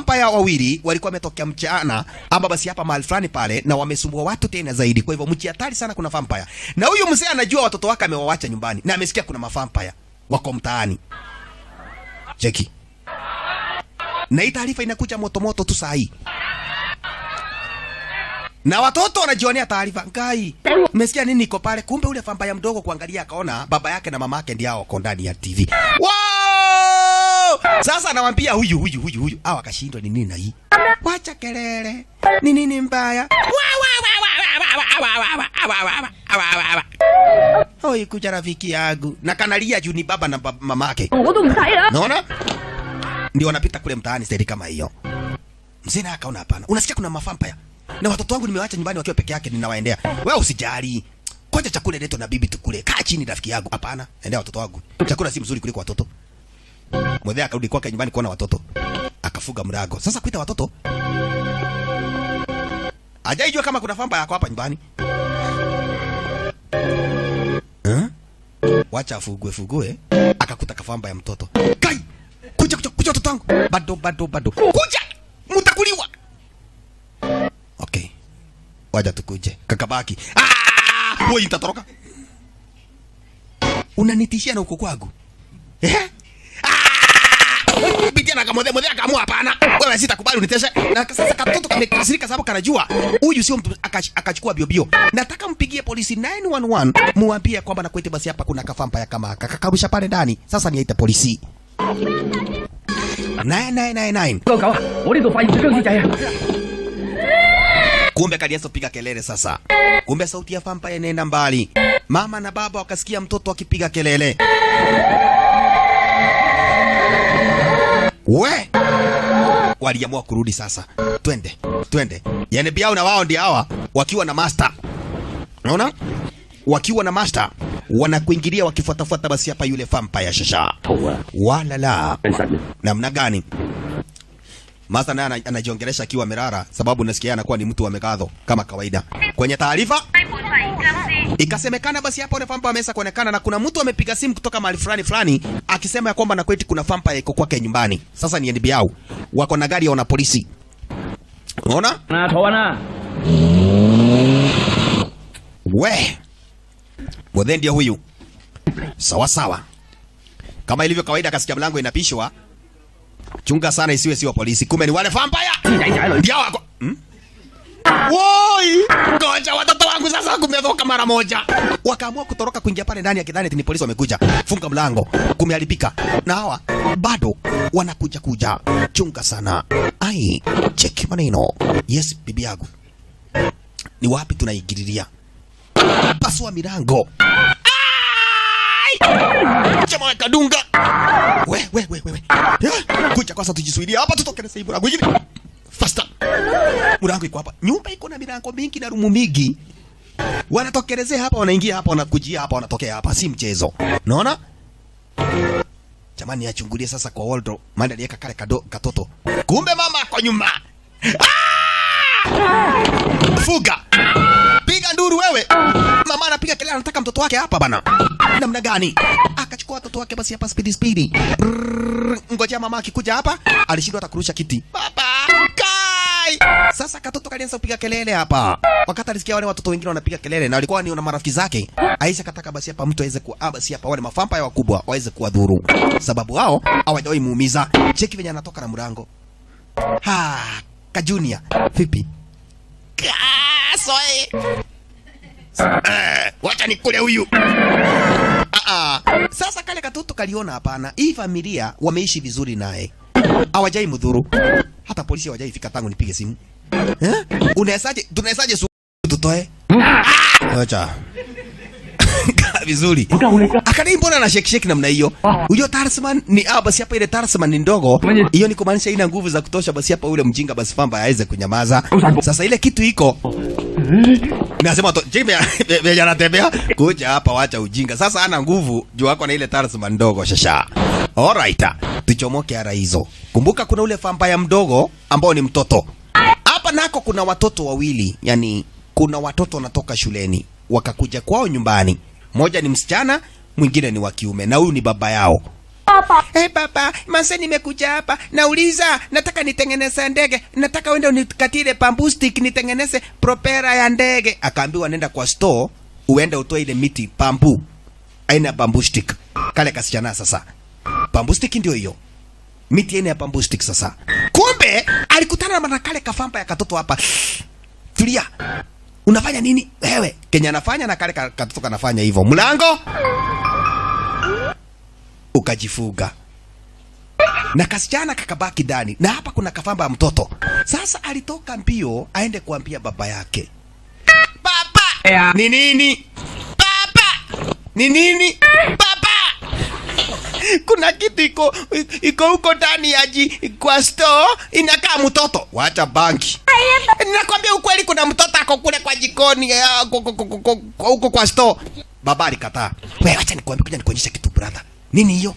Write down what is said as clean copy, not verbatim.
Vampire wawili walikuwa wametokea mchana ama basi hapa mahali fulani pale na wamesumbua watu tena zaidi. Kwa hivyo mji hatari sana, kuna vampire. Na huyu mzee anajua watoto wake amewawacha nyumbani na amesikia kuna mavampire wako mtaani. Cheki. Na hii taarifa inakuja moto moto tu saa hii. Na watoto wanajionea taarifa. Ngai, umesikia nini iko pale? Kumbe ule vampire mdogo kuangalia akaona baba yake na mama yake ndio wako ndani ya TV. Wow! Sasa anawambia huyu huyu huyu huyu. Hao akashindwa ni nini na hii? Wacha kelele. Ni nini mbaya? Wa wa wa wa wa wa wa wa wa wa wa wa wa. Oi, kuja rafiki yangu. Na kanalia juu ni baba na mamake. 我都唔使啦。 Naona? Ndio wanapita kule mtaani staili kama hiyo. Mzee naye akaona hapana. Unasikia kuna mavampire. Na watoto wangu nimewacha nyumbani wakiwa peke yake ninawaendea. Wewe usijali. Kwanza chakula leto na bibi tukule. Kaa chini rafiki yangu. Hapana, endea watoto wangu. Chakula si mzuri kuliko watoto. Mzee akarudi kwake nyumbani kuona watoto. Akafuga mlango. Sasa kuita watoto. Hajaijua kama kuna vampire yako hapa nyumbani. Eh? Wacha afugue fugue. Akakuta kavampire ya mtoto. Kai! Kuja kuja kuja watoto wangu. Bado bado bado. Kuja! Mtakuliwa. Okay. Wacha tukuje. Kakabaki. Ah! Wewe nitatoroka. Unanitishia na uko kwangu. Eh? Ah! Bitia na kamodhe modhe akaamua hapana. Wewe sitakubali uniteshe. Na sasa katoto kamekasirika sababu kanajua huyu sio mtu, akachukua bio bio. Nataka mpigie polisi 911 muambie kwamba na kwete basi hapa kuna kavampire kama kakarusha pale ndani. Sasa niite polisi. 9999. 個狗啊！我呢度發現咗僵屍仔啊！ Kumbe kalianza kupiga kelele sasa. Kumbe sauti ya vampire inaenda mbali. Mama na baba wakasikia mtoto akipiga kelele. We! Waliamua kurudi sasa. Twende, twende. Yaani biao na wao ndio hawa wakiwa na master. Unaona? Wakiwa na master wanakuingilia wakifuatafuata basi hapa yule vampire shasha. 圖啊！ Wala la. 真實嘅。 Namna gani? Master naye anajiongelesha akiwa amelala, sababu nasikia anakuwa ni mtu wa mekadho kama kawaida. Kwenye taarifa ikasemekana basi hapa yule vampire ameweza kuonekana na kuna mtu amepiga simu kutoka mahali fulani fulani akisema ya kwamba na kweti kuna vampire iko kwake nyumbani. Sasa ni NB yao. Wako na gari ya wana polisi. Unaona? 啊，坐穩啦！ We. Mwethe ndio huyu. Sawa sawa. Kama ilivyo kawaida akasikia mlango inapishwa. Chunga sana isiwe sio polisi. Kumbe ni wale vampire. 屍仔就喺裏 Ndio wako. Hmm? Woi! Ngoja watoto wangu sasa kumetoka mara moja. Wakaamua kutoroka kuingia pale ndani akidhani ati ni polisi wamekuja. Funga mlango. Kumeharibika. Na hawa bado wanakuja kuja. Chunga sana. Ai, cheki maneno. Yes, bibi yangu. Ni wapi tunaingililia? Pasua milango. Ai! Jamaa kadunga. We we we we. We. Kuja kwanza tujisuilie hapa tutoke na sasa mlango ingine. Faster. Mlango iko hapa. Nyumba iko na milango mingi na rumu mingi. Wanatokelezea hapa, wanaingia hapa, wanakujia hapa, wanatokea hapa, si mchezo. Unaona? Jamani achungulie sasa kwa Waldo, maana aliweka kale katoto. Kumbe mama ako nyuma. Ah! Fuga. Piga nduru wewe. Mama anapiga kelele anataka mtoto wake hapa bana. Namna gani? Akachukua watoto wake basi hapa speedy speedy. Brrr, ngojea mama akikuja hapa, alishindwa hata kurusha kiti. Baba, kai! Sasa katoto kalianza kupiga kelele hapa. Wakati alisikia wale watoto wengine wanapiga kelele na walikuwa ni na marafiki zake, Aisha kataka basi hapa mtu aweze kuwa basi hapa wale mavampire wakubwa waweze kuwadhuru. Sababu hao hawajawahi muumiza. Cheki venye anatoka na mlango. Ha, ka Junior. Vipi? Soe. Wacha nikule huyu. Sasa kale katoto kaliona hapana. Hii familia wameishi vizuri naye. Hawajai mdhuru. Hata polisi hawajai fika tangu nipige simu. Eh? Unawezaje, tunawezaje tutoe? Acha. Kaa vizuri. Akadai mbona ana shake shake namna hiyo? Huyo talisman ni basi hapa ile talisman ni ndogo. Hiyo ni kumaanisha ina nguvu za kutosha basi hapa ule mjinga basi famba aweze kunyamaza. Sasa ile kitu iko. Nasema to Jimmy anatembea kuja hapa wacha ujinga. Sasa ana nguvu juu wako na ile talisman ndogo shasha. Alright. Tuchomoke ara hizo. Kumbuka kuna ule vampire mdogo ambao ni mtoto. Hapa nako kuna watoto wawili, yani kuna watoto wanatoka shuleni wakakuja kwao nyumbani. Moja ni msichana, mwingine ni wa kiume, na huyu ni baba yao. 爸。 Hey, baba, manze nimekuja hapa. Nauliza, nataka nitengeneze ndege. Nataka uende unikatile bamboo stick nitengeneze propera ya ndege. Akaambiwa nenda kwa store, uende utoe ile miti bamboo. Aina ya bamboo stick. Kale kasichana sasa. Bamboo stick ndio hiyo. Miti aina ya bamboo stick sasa. Kumbe alikutana na kale kafamba ya katoto hapa. Tulia. Unafanya nini wewe? Kenya anafanya na kale katoto kanafanya hivyo. Mlango ukajifuga na kasichana kakabaki ndani, na hapa kuna kafamba ya mtoto. Sasa alitoka mbio aende kuambia baba yake, baba ni nini? Baba ni nini? Baba, kuna kitu iko huko ndani ya kwa store inakaa mtoto. Wacha bangi. Ninakwambia ukweli, kuna mtoto ako kule kwa jikoni huko kwa store. Baba alikataa. Wewe acha nikwambie, kuja nikuonyeshe kitu brother. Nini hiyo?